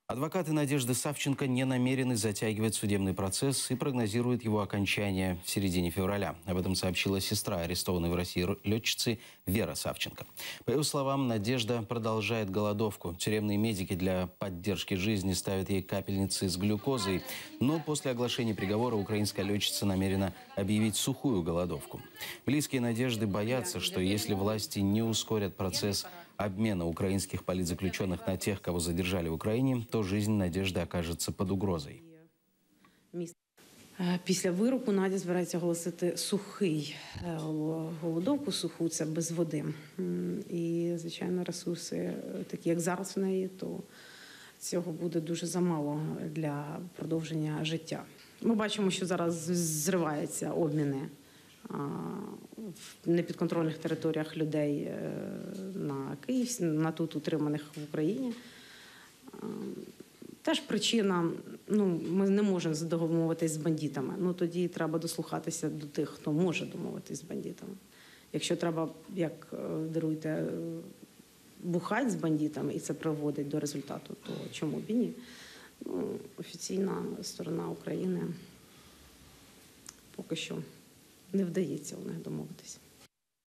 Адвокаты Надежды Савченко не намерены затягивать судебный процесс и прогнозируют его окончание в середине февраля. Об этом сообщила сестра арестованной в России летчицы Вера Савченко. По ее словам, Надежда продолжает голодовку. Тюремные медики для поддержки жизни ставят ей капельницы с глюкозой. Но после оглашения приговора украинская летчица намерена объявить сухую голодовку. Близкие Надежды боятся, что если власти не ускорят процесс обмена украинских политзаключенных на тех, кого задержали в Украине, то жизнь Надежды окажется под угрозой. Е, Після вироку Надя збирається оголосити сухий е, голодовку, суху це без води. М, І, звичайно, ресурси, е, такі як зараз в неї, то цього буде дуже замало для продовження життя. Ми бачимо, що зараз зриваються обміни а, в непідконтрольних територіях людей е, на Київ, на тут утриманих в Україні. Теж причина, ну ми не можемо домовитись з бандитами. Ну тоді треба дослухатися до тих, хто може домовитись з бандитами. Якщо треба, як е, даруйте, е, бухать з бандитами, і це приводить до результату, то чому б і ні? Ну, офіційна сторона України поки що не вдається у них домовитись.